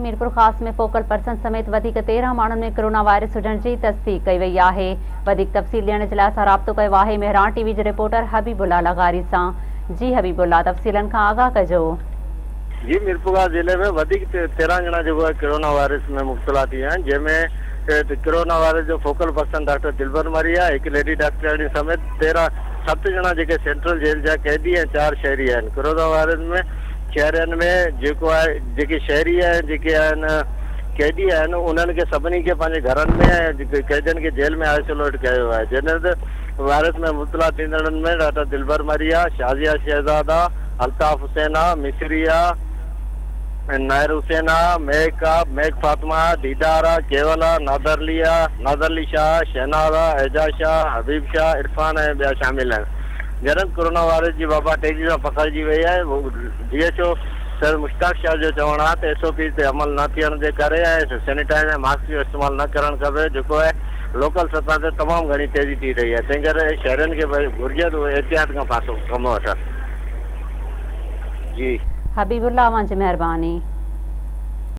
Mirpurkhas ۾ focal person سميت وڌيڪ 13 ماڻهن ۾ ڪرونا وائرس هجڻ جي تصديق ڪئي وئي آهي. وڌيڪ تفصيل ڏيڻ جي لاء اسان رابطو ڪيو آهي مهراڻ ٽي وي جي رپورٽر حبيب الله لغاري سان. جي حبيب الله تفصيلن کان آگاهه ڪجو. جي ميرپورخاص ضلعي ۾ وڌيڪ 13 ڄڻا جيڪو آهي ڪرونا وائرس ۾ مبتلا ٿي ويا آهن جنهن ۾ ڪرونا وائرس جو فوڪل پرسن ڊاڪٽر دلبر مري آهي هڪ ليڊي ڊاڪٽرياڻي سميت 13 ست ڄڻا جيڪي سينٽرل جيل جا قيدي ۽ چار شهري آهن ڪرونا وائرس ۾ شهرين ۾ جيڪو آهي جيڪي شهري ۽ جيڪي آهن قيدي آهن انهن کي سڀني کي پنهنجي گهرن ۾ ۽ قيدين کي جيل ۾ آئسوليٽ ڪيو ويو آهي جڏهن ته وائرس ۾ مبتلا ٿيندڙن ۾ ڊاڪٽر دلبر مري آ، شازيه شهزاد آ، الطاف حسين آ، مصري آ، نائر حسين آ، مهڪ آ، مهڪ فاطمه آ، ديدار آ، ڪيول آ، نادر علي آ، نادر علي شاهه آ، شهناز آ، اعجاز شاهه، حبيب شاهه، عرفان ۽ ٻيا شامل آهن. جڏهن ڪورونا وائرس جي وبا تيزي سان پکڙجي وئي آهي، D H O Syed Mushtaq Shah جو چوڻ آهي ته ايس او پيز تي عمل نه ٿيڻ جي ڪري ۽ سينيٽائز ۽ ماسڪ جو استعمال نه ڪرڻ ڪري جيڪو آهي لوڪل سطح تي تمام گهڻي تيزي ٿي رهي آهي تنهن ڪري شهرين کي گهرجي ته اهي احتياط کان پاسو ڪم وٺن. جي. حبيب الله اوهان جي مهرباني.